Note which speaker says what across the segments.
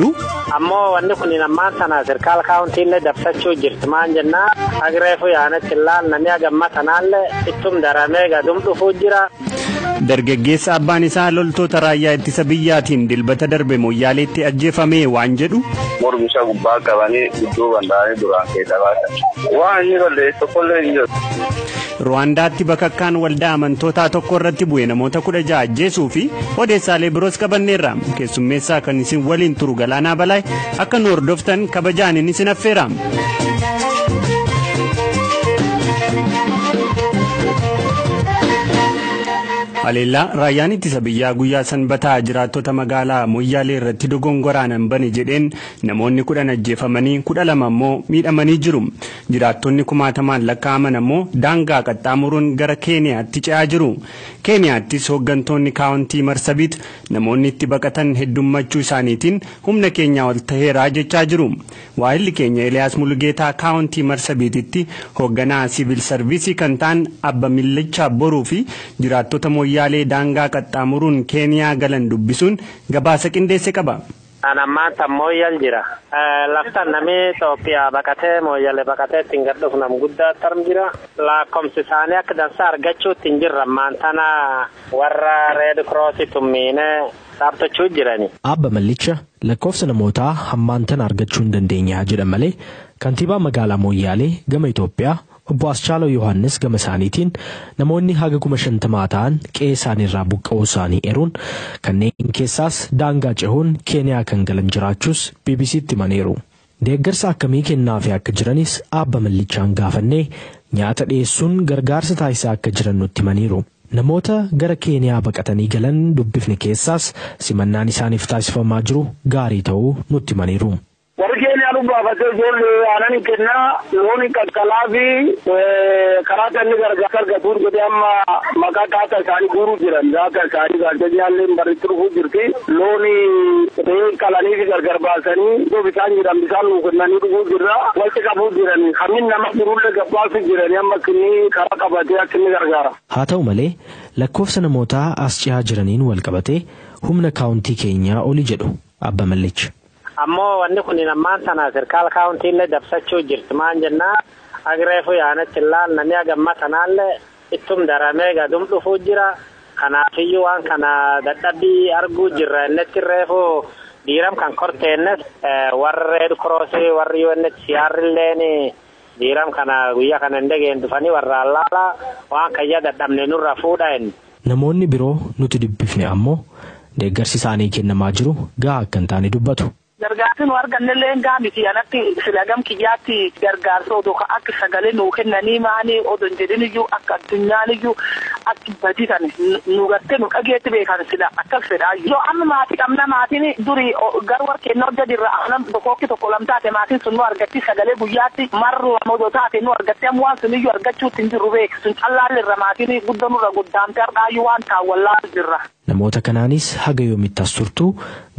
Speaker 1: Ammoo wanni kun ammaan tana sirkaal kaawuntiillee dabsachuu jirti maan jennaa agreefu yaanatti ilaal namni hagamma tanaallee ittum daramee gadum dhufuu jira.
Speaker 2: Dargaggeessa abbaan isaa loltoota raayyaa ittisa biyyaatiin Dilbata darbe Moyyaaleetti ajjeefame waan jedhu.
Speaker 3: Mormi isaa gubbaa qabanii dudduuban ta'anii duraan keessaa baasan. Waan inni balleessu tokkollee hin jiru.
Speaker 2: Ruwaandaatti bakakkaan waldaa amantootaa tokko irratti bu'e namoota 16 ajjeesuu fi odeessaalee biroos qabanneerra. Keessummeessaa kan isin waliin turu Galaanaa Balaay akka nu hordoftan kabajaan inni isin affeera. Haleellaa raayyaan ittisa biyyaa guyyaa Sanbataa jiraattota magaalaa Moyyaalee irratti dogongoraan bane jedheen namoonni 10 ajjeefamanii 12 ammoo miidhamanii jiru. Jiraattonni kumaatamaan lakkaa'aman ammoo daangaa qaxxaamuruun gara Keeniyaatti ce'aa jiru. Keeniyaattis hooggantoonni kaawuntii Marsabiit namoonni itti baqatan heddummachuu isaaniitiin humna keenyaa ol taheeraa jechaa jiru. Waahilli keenya Eliyaas Mulugeetaa kaawuntii Marsabiititti hoogganaa siivil sarviisii kan ta'an Abba Millichaa Boruu fi jiraattota Moyyaalee daangaa qaxxaamuruun Keeniyaa galan dubbisuun gabaasa qindeesse qaba.
Speaker 1: Ammaan tan Mooyyal jira. Laftan namni Itoophiyaa baqatee Mooyyale baqatee ittiin gad dhufu nam guddaa tarm jira. Lakkoofsi isaanii akka dansaa argachuutti hin jirra. Ammaan tana warra Red Cross tummiinee dhaabbachuu jirani.
Speaker 4: Abba Mallicha lakkoofsa namootaa hammaan tana argachuu hin dandeenya jedhan malee kantiibaa magaalaa Mooyyaalee gama Itoophiyaa Obbo Aschaaloo Yohaannis gama isaaniitiin namoonni haga 50,000 ta'an qe'ee isaaniirraa buqqa'uu isaanii eeruun kanneen keessaas daangaa cehuun Keeniyaa kan galan jiraachuus BBCtti himaniiru. Deeggarsa akkamii kennaafi akka jiranis Abba Mallichaan gaafannee nyaata dhiyeessuun gargaarsa taasisaa akka jiran nutti himaniiru. Namoota gara Keeniyaa baqatanii galan dubbifne keessaas simannaan isaaniif taasifamaa jiru gaarii ta'uu nutti himaniiru.
Speaker 5: Warri Keeniyaa nu baafatee ijoollee aannan hin kennaa, loon hin qaqqalaa fi karaa kan inni gargaarsa argatuun jedhee amma maqaa daataa isaanii guuruu jiran. Daataa isaanii gaazexeessaallee barreetti dhufuu jirti. Loon re'ee qalanii fi gargar baasanii iddoo bishaan jiran bishaan nuu kennanii dhufuu jirra. Walitti qabuu jiran. Hammin nama jirullee gabbaasuu jiranii amma inni karaa qabatee akka inni gargaara.
Speaker 4: Haa ta'u malee lakkoofsa namootaa as cehaa jiraniin wal qabatee humna kaawuntii keenyaa oli jedhu Abba Mallicha.
Speaker 1: Ammoo wanni kun ammaan tana sirkaal kaawuntiillee dabsachuu jirti maan jennaa agreefu yaanatti ilaal namni hagamma tanaallee ittum daramee gadum dhufuu jira. Kanaafiyyuu waan kana dadhabbii arguu jirra innetti reefu diiram kan korteennes warri Red Cross warri UNHCR illeen diiram kana guyyaa kana hin dhageen dhufanii warra allaala waan kayya dadhabne nurra fuudha inni.
Speaker 4: Namoonni biroo nuti dubbifne ammoo deeggarsi isaanii kennamaa jiru gahaa akka hin taane dubbatu.
Speaker 6: Gargaarsi nu argannellee hin miti anatti silagam kiyyaatti gargaarsa odoo akka sagalee nuu kennanii maanii odoo hin jedhin iyyuu akka addunyaan iyyuu akka badii kan nu gartee nu dhageetti beekan sila akkas fedhaa. Yoo amma maatii qabna maatiin durii gar warqeen hojja jirra anam tokkookki tokko lam taate maatiin sun nu argatti sagalee guyyaatti marru lama odoo taate nu argatti amma waan sun iyyuu argachuutti hin jirru beek sun callaallee maatiin guddoo nurra guddaamte har'aayyuu waan taawwallaa jirra.
Speaker 4: Namoota kanaanis haga yoomitti as turtu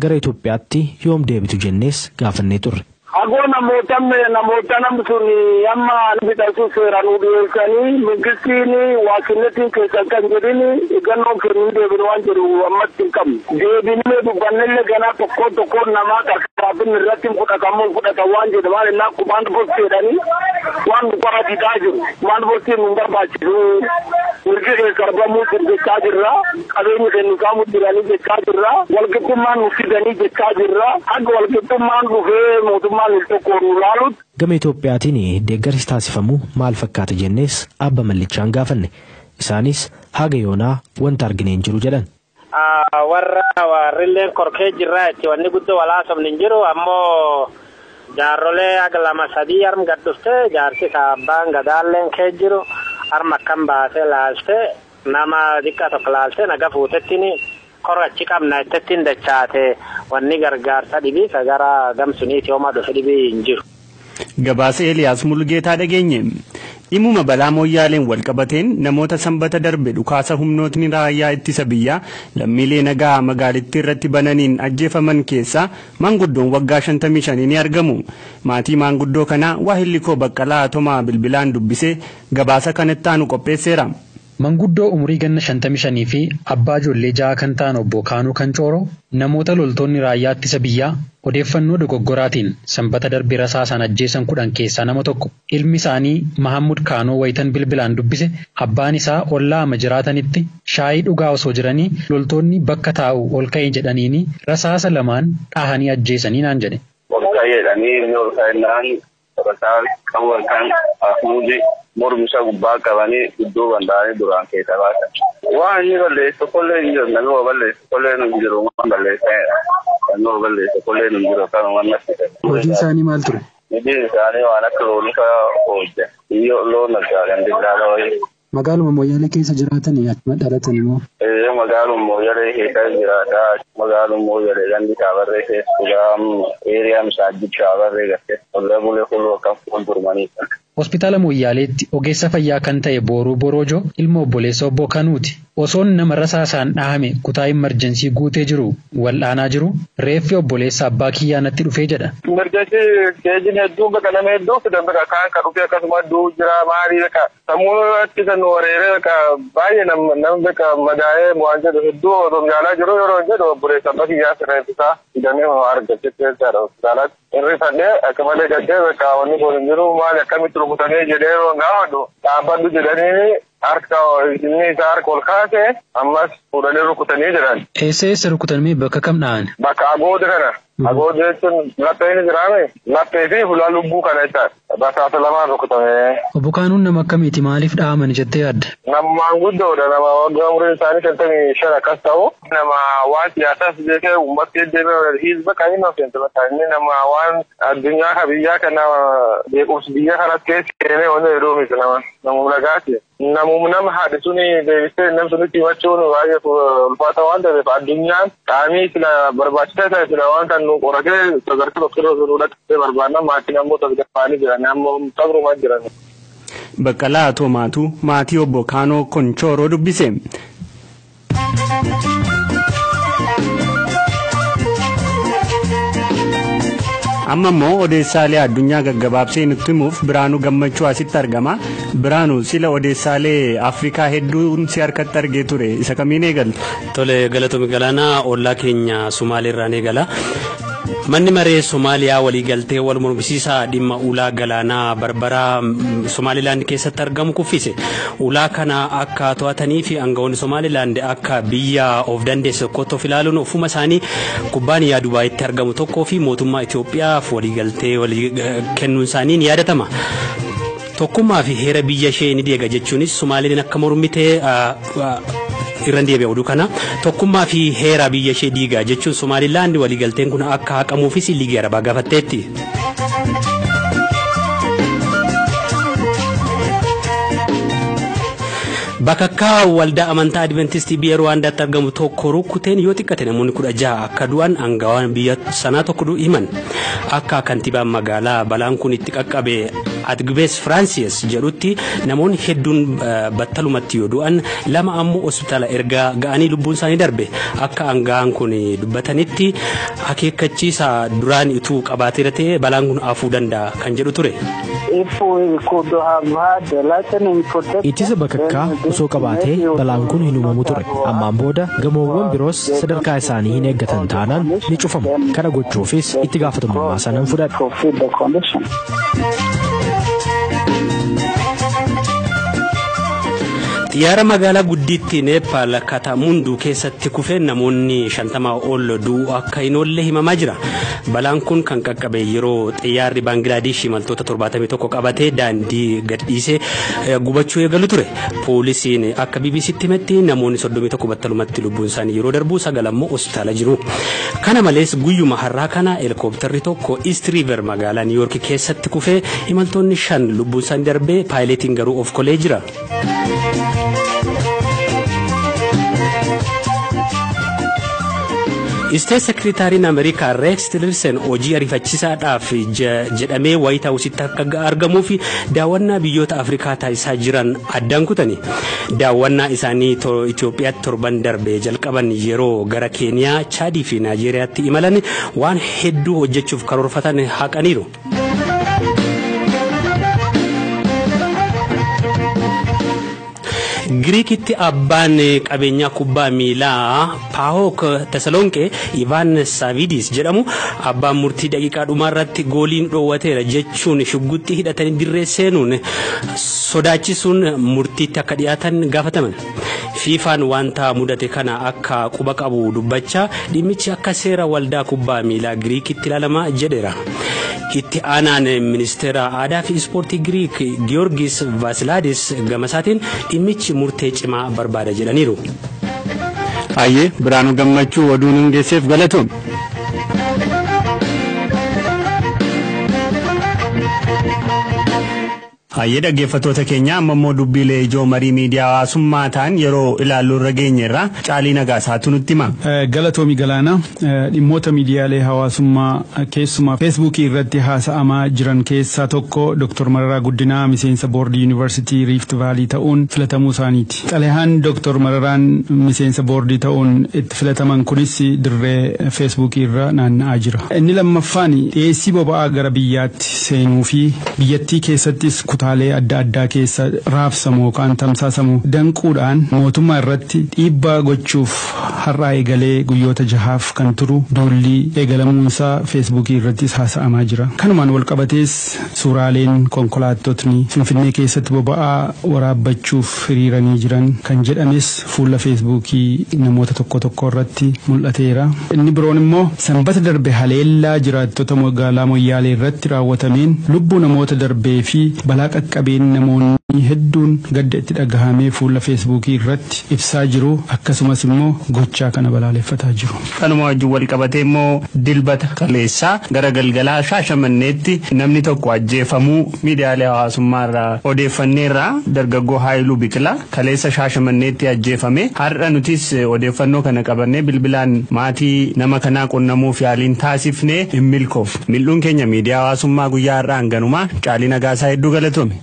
Speaker 4: gara Itoophiyaatti yoom deebitu jennees gaafannee turre.
Speaker 5: Hagoo namoota namoota namni sun amma biqiltuu seeraan nu dhiyeessanii mangistiin waakinnetiin keessan kan jedhin eeggannoo kennuu deebinu waan jedhu ammatti hin qabnu. Deebinee dubbannellee ganaa tokko tokko namaa tarkaanfii irratti fudhatamu fudhatan waan jedhu waan innaa kumaan postii jedhanii waan nu qora didaa jiru. Kumaan postii nu barbaachisu mirgi keessa arbamuu jechaa jirra. Qabeenyi kennu saamu jiranii jechaa jirra. Walqixxummaan nu fidanii jechaa jirra. Haga walqixxummaan dhufee mootummaa
Speaker 4: Gama Itoophiyaatiin deeggarsi taasifamu maal fakkaata jennees Abba Mallichaan gaafanne. Isaanis haga yoonaa wanta argine hin jiru jedhan.
Speaker 1: Warra warrilleen korkee jirraa itti wanni guddoo walaasofni hin jiru ammoo jaarrolee haga lama sadii harma gad dhufte jaarsi abbaan gadaalleen kee jiru harma akkam baasee laalte nama xiqqaa tokko laalte naga fuutettiin kora achi qabna ittiin dachaate wanni gargaarsa dhibii ka gara gamsuniiti homaa dhufe dhibii hin jiru.
Speaker 2: Gabaasa Eeliyaas Mulugeetaa dhageenye. Dhimuma balaa Mooyyaaleen wal qabateen namoota Sanbata darbe dhukaasa humnootni raayyaa ittisa biyyaa lammiilee nagaa magaalittii irratti bananiin ajjeefaman keessaa maanguddoon waggaa 55 ni argamu. Maatii maanguddoo kanaa Waahillikoo Baqqalaa Tomaa bilbilaan dubbisee gabaasa kanatti aanu qopheesseera.
Speaker 7: Manguddoo umurii ganna 55 fi abbaa ijoollee 6 kan ta'an obbo Kaanuu Kancooroo namoota loltoonni raayyaa ittisa biyyaa odeeffannoo dogoggoraatiin sanbata darbe rasaasaan ajjeesan 10 keessaa nama tokko. Ilmi isaanii Mahammud Kaanoo wayitan bilbilaan dubbise abbaan isaa ollaa ama jiraatanitti shaayii dhugaa osoo jiranii loltoonni bakka taa'u ol ka'e jedhaniini rasaasa lamaan dhahanii ajjeesanii naan jedhe.
Speaker 3: Ol ka'e jedhanii ol ka'ennaan rasaasa qabu kan hafuuzi mormi isaa gubbaa qabanii dudduuban dhahanii duraan keessa baasan. Waan inni balleessu tokkollee hin jiru, namni waa balleessu tokkollee hin jiru, waan balleessanidha. Namni waa balleessu tokkollee hin jiru, akkanuma natti.
Speaker 7: Hojiin isaanii maal ture?
Speaker 3: Hojiin isaanii waan akka loonii fa'aa hojjetan. Iyyoo loon nagaadan dillaala wayii.
Speaker 7: Magaaluma Mooyyalee keessa jiraatanii achuma dhalatan immoo?
Speaker 3: Magaaluma Mooyyalee keessa jiraata. Magaaluma Mooyyalee gandi Shaabarree keessa dhugaa eeriyaa Misaajjib Shaabarree gartee warra bulee fuuluu akka fuuldurmanii.
Speaker 7: Hospitaala Mooyyaaleetti ogeessa fayyaa kan ta'e Booruu Boroojoo ilma obboleessa obbo Kanuuti. Osoon nama rasaasaan dhahame kutaa imarjensii guutee jiru wal'aanaa jiru reeffi obboleessa abbaa kiyyaa natti dhufee jedha.
Speaker 5: Imarjensii keejiin hedduun bakka nama hedduu fidan bakka kaan kan dhufee akkasuma du'uu jira maalii bakka sammuu irratti kan wareeree bakka baay'ee nama bakka madaa'ee waan jedhu hedduu osoo yaalaa jiru yeroo jedhu obboleessa abbaa kiyyaa reeffisaa fidanii argachuutti jechaadha hospitaalatti. Inni fadhee akka malee gaddee bakka wanni kun hin jiru maali akkamitti rukutanii jedhee yeroo gaafadhu dhaabbadhu jedhanii harka inni isaa harka ol kaase ammas fuudhanii rukutanii jiran.
Speaker 7: Eessa eessa rukutamee bakka kam dha'an?
Speaker 5: Bakka agooda kana. Agooda jechuun laphee ni jiraame laphee fi hulaa lubbuu kana jechaadha. Rasaasa lamaan rukutame.
Speaker 7: Obbo Kaanuun nama akkamiiti maaliif dha'aman jettee yaadda?
Speaker 5: Nama maanguddoodha nama waggaa umriin isaanii 55 akkas ta'u nama waan siyaasaas beekee uummata deddeebi'ee hizba kan inni of inni nama waan addunyaa ka biyyaa kana beekumsi biyya kanas keessa seenee wanni jedhu miti nama namuma nagaati. Namuma nama haadhi suni deebisee nam sunitti himachuun baay'ee ulfaata waan ta'eef addunyaan qaamii sila barbaachisaa ta'e sila waan kan nu qoratee sadarkaa tokko irra nu dhaqsee barbaanna maatiin ammoo tasgabbaa'anii jiran ammoo sabrumaa jiran.
Speaker 2: Baqqalaa Atoomaatu maatii obbo Kaanoo Konchooroo dubbise. Amma immoo odeessaalee addunyaa gaggabaabsee nutti himuuf Biraanuu Gammachuu asitti argama. Biraanuu sila odeessaalee Afrikaa hedduun si harkatti argee ture. Isa kamiin eegalta?
Speaker 8: Tole galatoomi Galaanaa ollaa keenya Sumaaleerraan eegala. Manni maree Somaaliyaa waliigaltee wal mormisiisaa dhimma ulaa galaanaa Barbaraa Somaalilaand keessatti argamu kuffise. Ulaa kana akka to'atanii fi aangawoonni Somaalilaand akka biyya of dandeesse tokkotti of ilaaluun ofuma isaanii kubbaaniyaa Dubaayitti argamu tokkoo fi mootummaa Itoophiyaaf waliigaltee walii kennuun isaanii ni yaadatama. Tokkummaa fi heera biyya ishee ni deega jechuunis Somaaliin akka mormite irra deebi'a oduu kana tokkummaa fi heera biyya ishee diigaa jechuun Somaalilaand waliigalteen kun akka haqamuufis liigii Arabaa gaafatteetti. Bakakkaa waldaa amantaa Adventistii biyya Ruwaandaatti argamu tokko rukkuteen yoo xiqqate namoonni 16 akka du'an aangawaan biyya sanaa tokko himan. Akka kantiibaan magaalaa balaan kun itti qaqqabe Atgbees Firaansis jedhutti namoonni hedduun battalumatti yoo du'an lama ammoo hospitaala erga ga'anii lubbuun isaanii darbe. Akka aangawaan kun dubbatanitti akeekkachiisa duraan utuu qabaateera ta'e balaan kun hafuu danda'a kan jedhu ture.
Speaker 4: Ittisa bakakkaa osoo qabaatee balaan kun hin uumamu ture. Ammaan booda gamoowwan biroos sadarkaa isaanii hin eeggatan taanaan ni cufamu. Kana gochuufis itti gaafatamummaa sanan fudhadha.
Speaker 8: Xiyyaara magaalaa gudditti Neepaal Katamunduu keessatti kufeen namoonni 50 ol du'uu akka hin oolle himamaa jira. Balaan kun kan qaqqabe yeroo xiyyaarri Baangilaadesh imaltoota 71 qabatee daandii gadhiisee gubachuu eegalu ture. Poolisiin akka BBCtti himetti namoonni 31 battalumatti lubbuun isaanii yeroo darbu 9 ammoo hospitaala jiru. Kana malees guyyuma har'aa kana helikoophtarri tokko East River magaalaa Niw Yoork keessatti kufee imaltoonni 5 lubbuun isaanii darbee paayileetiin garuu of kolee jira. Isteet Sekreetaariin Ameerikaa Rex Tillerson hojii ariifachiisaadhaaf jedhamee Waayit Haawusitti akka argamuu fi daawwannaa biyyoota Afrikaa taasisaa jiran addaan kutani. Daawwannaa isaanii Itoophiyaatti torban darbe jalqaban yeroo gara Keeniyaa, Chaadii fi Naayijeeriyaatti imalan waan hedduu hojjechuuf karoorfatan haqaniiru. Giriikitti abbaan qabeenyaa kubbaa miilaa Paahok Tesalonqee Ivaan Saavidis jedhamu abbaan murtii daqiiqaa dhumaarratti gooliin dhoowwateera jechuun shugguxii hidhatanii dirree seenuun sodaachisuun murtiitti akka dhiyaatan gaafataman. Fiifaan wanta mudate kana akka quba qabu dubbachaa dhimmichi akka seera waldaa kubbaa miilaa Giriikitti ilaalama jedheera. Itti aanaan ministeera aadaa fi ispoortii Giriik Giyoorgis Vaasilaadis gamasaatiin dhimmichi murtee cimaa barbaada jedhaniiru.
Speaker 2: Ayyee, Biraanuu Gammachuu oduu nuun geesseef galatoom. Hayyee, dhaggeeffattoota keenya, amma immoo dubbiilee ijoo marii miidiyaa hawaasummaa ta'an yeroo ilaallu irra geenyerra. Caalii Nagaasaatu nutti hima.
Speaker 9: Galatoomi Galaana. Dhimmoota miidiyaalee hawaasummaa, keessumaa Feesbuukii irratti haasa'amaa jiran keessaa tokko Dr. Mararaa Guddinaa miseensa boordii Yuunivarsiitii Riift Vaalii ta'uun filatamuu isaaniiti. Xalayaan Dr. Mararaan miseensa boordii ta'uun itti filataman kunis dirree Feesbuukii irra naanna'aa jira. Inni lammaffaan dhiyeessii boba'aa gara biyyaatti seenuu fi biyyattii keessattis kutaalee adda addaa keessa raabsamu yookaan tamsaasamu danquudhaan mootummaa irratti dhiibbaa gochuuf har'aa eegalee guyyoota 6f kan turu duulli eegalamuunsaa Feesbuukii irrattis haasa'amaa jira. Kanumaan wal qabatees suuraaleen konkolaattotni Finfinnee keessatti boba'aa waraabbachuuf hiriiranii jiran kan jedhames fuula Feesbuukii namoota tokko tokko irratti mul'ateera. Inni biroon immoo Sanbata darbe haleellaa jiraattota magaalaa Moyyaalee irratti raawwatameen lubbuu namoota darbee fi balaa qaqqabeen namoonni hedduun gadda itti dhagahamee fuula Feesbuukii irratti ibsaa jiru, akkasumas immoo gochaa kana balaaleffataa jiru.
Speaker 2: Kanuma wajjin wal qabatee immoo Dilbata kaleessaa gara galgalaa Shaashamanneetti namni tokko ajjeefamuu miidiyaalee hawaasummaa irraa odeeffanneerraa. Dargaggoo Haayiluu Biqilaa kaleessa Shaashamanneetti ajjeefame. Har'a nutis odeeffannoo kana qabannee bilbilaan maatii nama kanaa qunnamuuf yaaliin taasifnee hin milkoofne. Mil'uun keenya miidiyaa hawaasummaa guyyaa har'aa hanganumaa. Caalii Nagaasaa, hedduu galatoomi.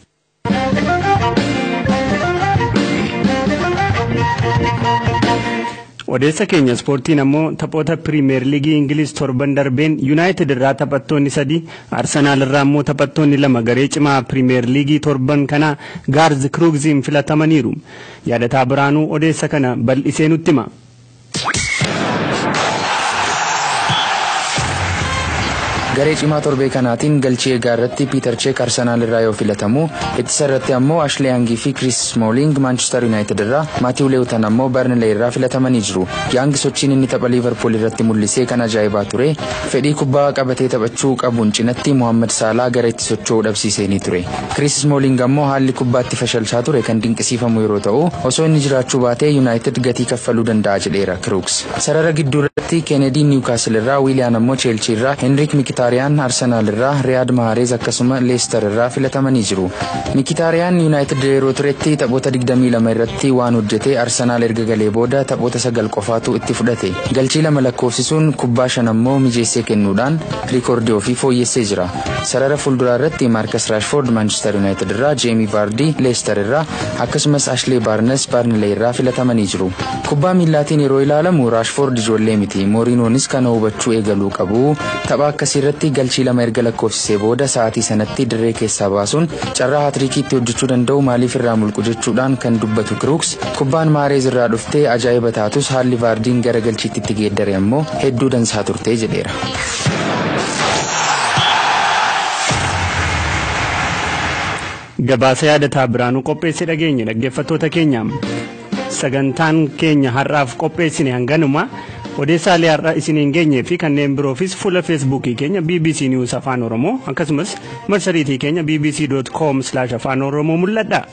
Speaker 2: Odeessa keenya ispoortiin ammoo taphoota Piriimeer Liigii Ingiliz torban darbeen Yuunaayitid irraa taphattoonni sadi, Arsenaal irraa immoo taphattoonni lama garee cimaa Piriimeer Liigii torban kanaa Gaarz Kruugziin filatamaniiru. Yaadataa Biraanuu odeessa kana bal'isee nutti hima.
Speaker 10: Garee cimaa torbee kanaatiin galchii eegaa irratti Piiter Cheek Arsenaal irraa yoo filatamu, ittisa irratti ammoo Ashley Young fi Chris Smalling Manchester United irraa, Maatiiw Leewtan ammoo Burnley irraa filatamanii jiru. Young sochiin inni tapha Liverpool irratti mul'isee kan ajaa'ibaa ture. Fedhii kubbaa qabatee taphachuu qabuun cinatti Mohammad Salah gara itti socho'uu dhabsiisee ni ture. Chris Smalling ammoo haalli kubbaatti fashalchaa ture kan dinqisiifamu yeroo ta'u, osoo inni jiraachuu baatee United gatii kaffaluu danda'a jedheera Crooks. Sarara gidduu irratti Kennedy Newcastle irraa, Willian ammoo Chelsea irraa, Henrik Mkhitaryan Arsenal irraa, Riyad Mahrez akkasuma Leicester irraa filatamanii jiru. Mkhitaryan United yeroo turetti taphoota 22 irratti waan hojjete Arsenal erga galee booda taphoota 9 qofaatu itti fudhate. Galchii lama lakkoofsisuun kubbaa shan ammoo mijeessee kennuudhaan riikoordii ofii fooyyessee jira. Sarara fuulduraa irratti Marcus Rashford Manchester United irraa, Jamie Vardy Leicester irraa, akkasumas Ashley Barnes Burnley irraa filatamanii jiru. Kubbaa miillaatiin yeroo ilaalamu Rashford ijoollee miti. Mourinhoonis kana hubachuu eegaluu qabu. Tapha akkasii irratti galchii lama erga lakkoofsisee booda sa'aatii sanatti dirree keessaa baasuun carraa haatiriikiitti hojjechuu danda'u maaliif irraa mulqu jechuudhaan kan dubbatu Crooks, kubbaan Mahrez irraa dhuftee ajaa'iba taatus haalli Vaardiin gara galchiitti itti geeddare ammoo hedduu dansaa turte jedheera.
Speaker 2: Gabaasa Yaadataa Biraanuu qopheesse dhageenye. Dhaggeeffattoota keenya, sagantaan keenya har'aaf qopheessine hanganuma. Odeessaalee har'a isiniin geenyee fi kanneen biroofis fuula Feesbuukii keenya BBC News Afaan Oromoo, akkasumas marsariitii keenya bbc.com/AfaanOromoo mul'adha.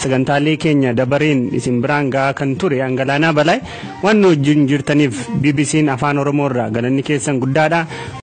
Speaker 2: Sagantaalee keenya dabareen isin biraan gahaa kan ture Angalaanaa Balaay. Waan nu wajjin jirtaniif BBC'n Afaan Oromoo irraa galanni keessan guddaadha.